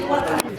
الوطني.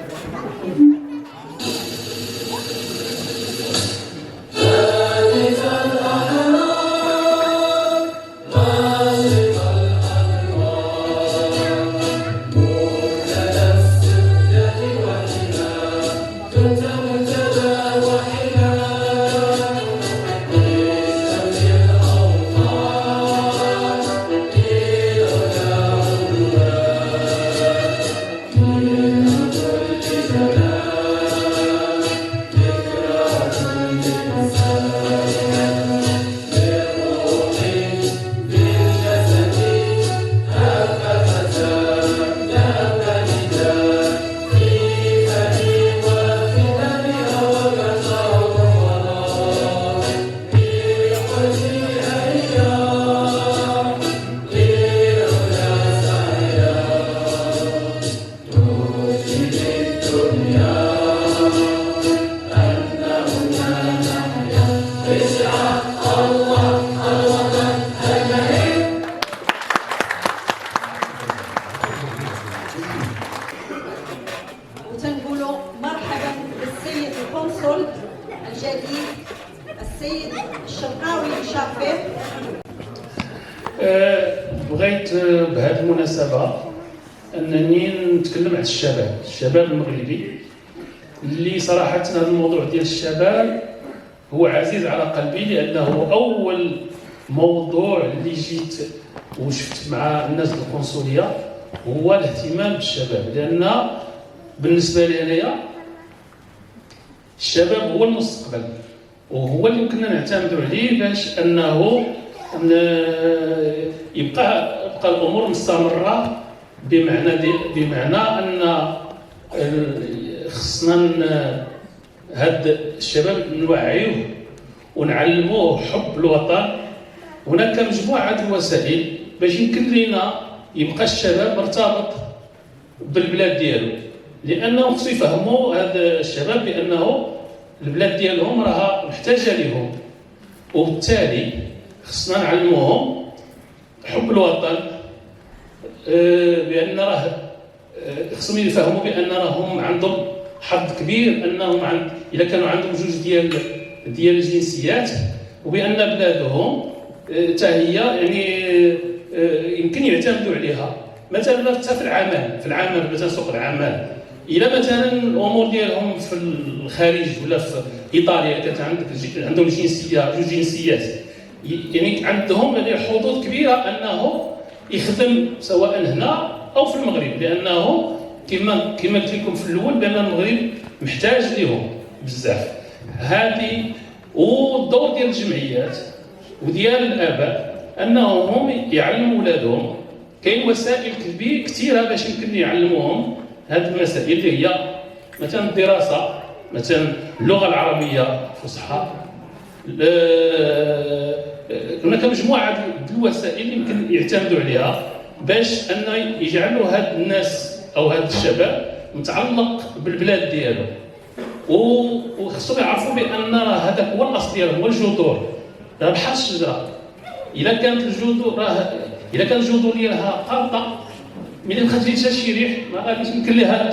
وتنقولوا مرحبا بالسيد القنصل الجديد السيد الشرقاوي شافير. بغيت بهذه المناسبة أنني نتكلم على الشباب المغربي اللي صراحة هذا الموضوع ديال الشباب هو عزيز على قلبي، لأنه أول موضوع اللي جيت وشفت مع الناس القنصلية هو الاهتمام بالشباب، لأن بالنسبة لي أنايا الشباب هو المستقبل وهو اللي يمكننا نعتمدوا عليه باش أنه يبقى الأمور مستمرة، بمعنى أن خصنا هاد الشباب نوعيوه ونعلموه حب الوطن. هناك مجموعة الوسائل باش يمكن لينا يبقى الشباب مرتبط بالبلاد ديالو، لأنه خصو يفهموا هاد الشباب بأنه البلاد ديالهم راها محتاجة ليهم، وبالتالي خصنا نعلموهم حب الوطن، بأن راه خصهم يفهموا بأن راهم عندهم حظ كبير، أنهم إلا كانوا عندهم جوج ديال الجنسيات، وبأن بلادهم حتى هي يعني يمكن يعتمدوا عليها. مثلا حتى في العمل، مثلا سوق العمل، إلا مثلا الأمور ديالهم في الخارج ولا في إيطاليا كانت عندهم جنسية جوج جنسيات، يعني عندهم يعني حظوظ كبيرة أنه يخدم سواء هنا أو في المغرب، لأنه كما قلت لكم في الأول بأن المغرب محتاج لهم بزاف. هذه والدور ديال الجمعيات وديال الآباء أنهم يعلموا ولادهم. كاين وسائل كثيرة باش يمكن يعلموهم هذه المسائل اللي هي مثلا الدراسة، مثلا اللغة العربية الفصحى، هناك مجموعة الوسائل اللي يمكن يعتمدوا عليها باش أن يجعلوا هاد الناس أو هاد الشباب متعلق بالبلاد ديالو، وخصهم يعرفوا بأن راه هذاك هو الأصل ديالهم، هو الجذور. راه بحال الشجرة، إلا كانت الجذور راه إلا كان الجذور ديالها قابطة ملي ما خرجتش شي ريح ما غاديش يمكن لها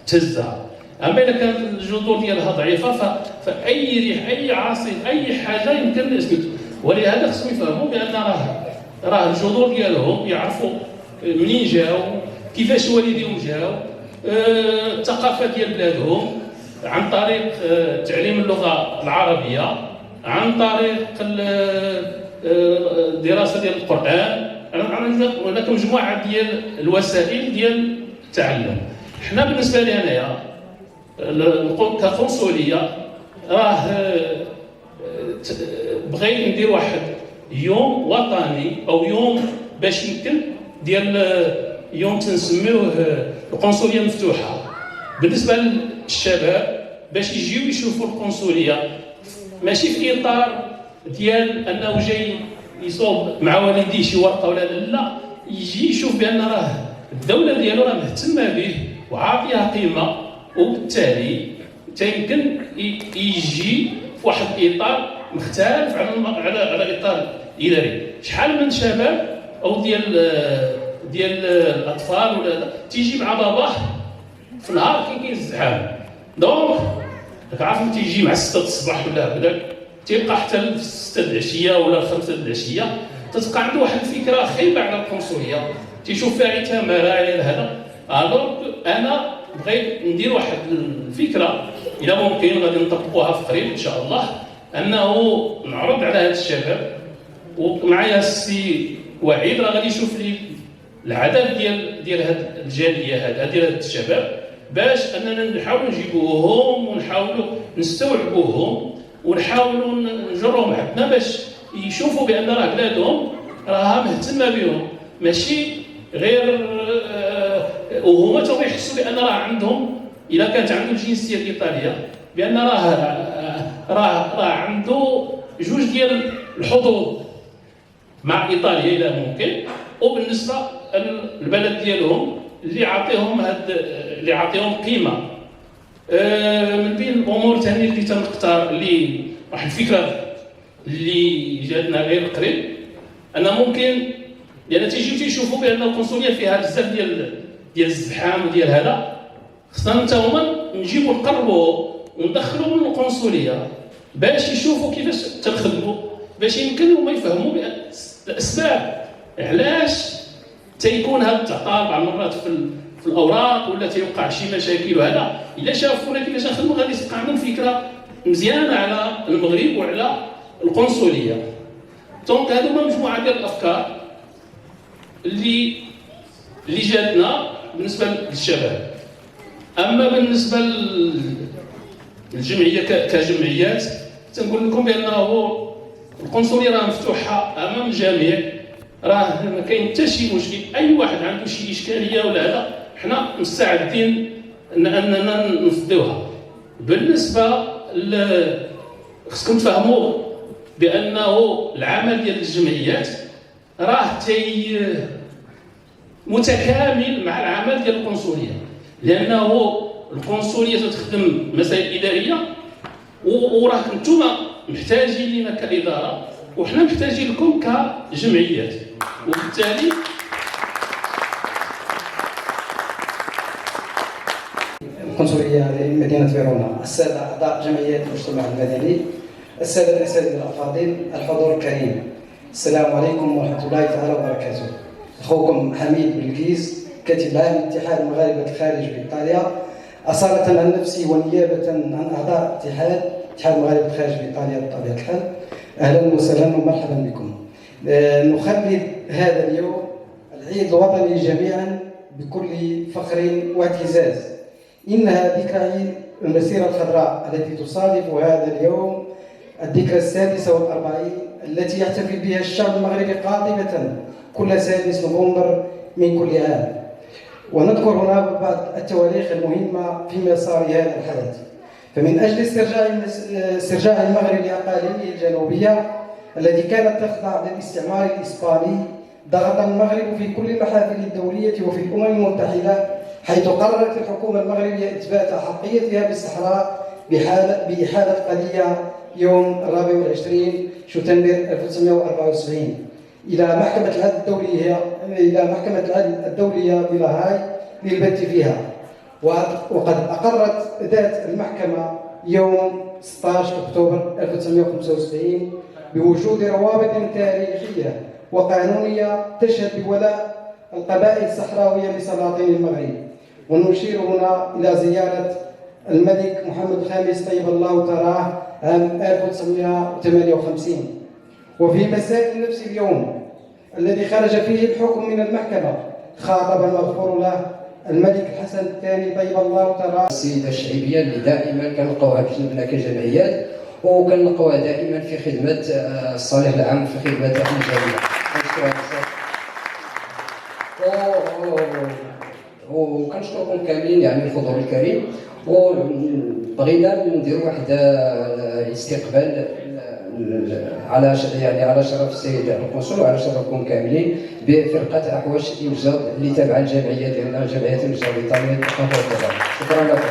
تهزها. أما إلا كانت الجذور ديالها ضعيفة فأي ريح، أي عاصف، أي حاجة يمكن. ولهذا خصهم يفهموا بأن راه الجذور ديالهم، يعرفوا منين جاو، كيفاش والديهم جاو، الثقافة ديال بلادهم، عن طريق تعليم اللغة العربية، عن طريق الدراسة ديال القرآن. هناك مجموعة ديال الوسائل ديال التعلم. حنا بالنسبة لي أنايا كقنصلية راه بغيت ندير واحد يوم وطني أو يوم باش يمكن ديال يوم تنسميوه القنصلية مفتوحة بالنسبة للشباب باش يجيو يشوفوا القنصلية، ماشي في إطار ديال أنه جاي يصوب مع والديه شي ورقة ولا لا، يجي يشوف بأن راه الدولة ديالو راه مهتمة به وعاطيها قيمة، وبالتالي تيمكن يجي في واحد الإطار مختلف على إطار إداري. شحال من شباب أو ديال الأطفال ولا تيجي مع باباه في النهار كاين الزحام. donc راك عارف تيجي مع 6 الصباح ولا هكذاك، تيبقى حتى 6 العشية ولا 5 العشية، تتبقى عنده واحد الفكرة خايبة على القنصليه، تيشوف فيها غير تماره على هذا. alors انا بغيت ندير واحد الفكرة الى ممكن غادي نطبقوها في قريب ان شاء الله، انه نعرض على هاد الشباب، ومعايا السي وعيد راه غادي يشوف لي العدد ديال هاد الجالية هذا ديال هاد الشباب، باش اننا نحاولوا نجيبوهم ونحاولوا نستوعبوهم ونحاولوا نجرهم عندنا باش يشوفوا بان راه بلادهم راها مهتمة بهم، ماشي غير وهما تو يحسوا بان راه عندهم، اذا كانت عنده الجنسية الايطالية بان راه عنده جوج ديال الحظوظ مع ايطاليا الى ممكن، وبالنسبة للبلد ديالهم اللي عاطيهم هاد اللي عاطيهم قيمة. من بين الامور ثاني اللي تنختار اللي واحد الفكرة اللي جاتنا غير قريب، ان ممكن لان تيجيو تيشوفوا بان القنصليه فيها بزاف ديال الزحام وديال هذا، خصنا حتى هما نجيبوا نقربوا وندخلوا من القنصليه باش يشوفوا كيفاش تنخدموا، باش يمكن هما يفهموا الاسباب علاش تيكون هذا التعطال بعض المرات في الاوراق ولا تيوقع شي مشاكل وهذا. الا شافونا كيفاش نخدموا غادي تبقى عندهم فكرة مزيانه على المغرب وعلى القنصليه. donc هادو هما مجموعة ديال الافكار اللي جاتنا بالنسبة للشباب. اما بالنسبة للجمعية كجمعيات، تنقول لكم بانه القنصليه راه مفتوحة امام الجميع، راه ما كاين حتى شي مشكل، اي واحد عنده شي اشكالية ولا هذا حنا مستعدين اننا نفضيوها. بالنسبة خصكم تفهموا بانه العمل ديال الجمعيات راه تي متكامل مع العمل ديال القنصليه، لانه القنصليه تخدم مسائل ادارية، وراه نتوما محتاجين لنا كادارة وحنا محتاجين لكم كجمعيات، وبالتالي القنصليه لمدينة فيرونا، السادة اعضاء جمعيات المجتمع المدني، السادة الاساتذة الافاضل، الحضور الكريم، السلام عليكم ورحمة الله تعالى وبركاته. اخوكم حميد بلقيس، كاتب العام لاتحاد مغاربة الخارج بايطاليا، اصاله عن نفسي ونيابه عن اعضاء اتحاد مغاربة الخارج بايطاليا بطبيعة الحال، اهلا وسهلا ومرحبا بكم. نخلد هذا اليوم العيد الوطني جميعا بكل فخر واعتزاز. انها ذكرى عيد المسيرة الخضراء التي تصادف هذا اليوم الذكرى 46 التي يحتفل بها الشعب المغربي قاطبة كل 6 نوفمبر من كل عام. ونذكر هنا بعض التواريخ المهمة في مسار هذا الحدث. فمن أجل استرجاع المغرب لأقاليمه الجنوبية التي كانت تخضع للاستعمار الإسباني، ضغط المغرب في كل المحافل الدولية وفي الأمم المتحدة، حيث قررت الحكومة المغربية إثبات أحقيتها بالصحراء بإحالة قضية يوم 24 شتنبر 1974 إلى محكمة العدل الدولية بلاهاي للبت فيها. وقد أقرت ذات المحكمة يوم 16 أكتوبر 1975 بوجود روابط تاريخية وقانونية تشهد بولاء القبائل الصحراوية لسلاطين المغرب. ونشير هنا إلى زيارة الملك محمد الخامس طيب الله ثراه عام 1958. وفي مساء نفس اليوم الذي خرج فيه الحكم من المحكمة، خاطب المغفور له الملك الحسن الثاني طيب الله ثراه. السيدة الشعيبية اللي دائما كنلقاوها بجنبنا كجمعيات، وكنلقاوها دائما في خدمة الصالح العام، في خدمة الجالية. كنشكرها بزاف وكنشكركم كاملين يعني الحضور الكريم. وبغينا نديروا واحد الاستقبال على يعني على شرف السيد القنصل وعلى شرفكم كاملين بفرقة احواش إمجاد اللي تابعه الجمعية ديالنا، جمعية إمجاد الايطالية للثقافة والتضامن. شكرا لكم.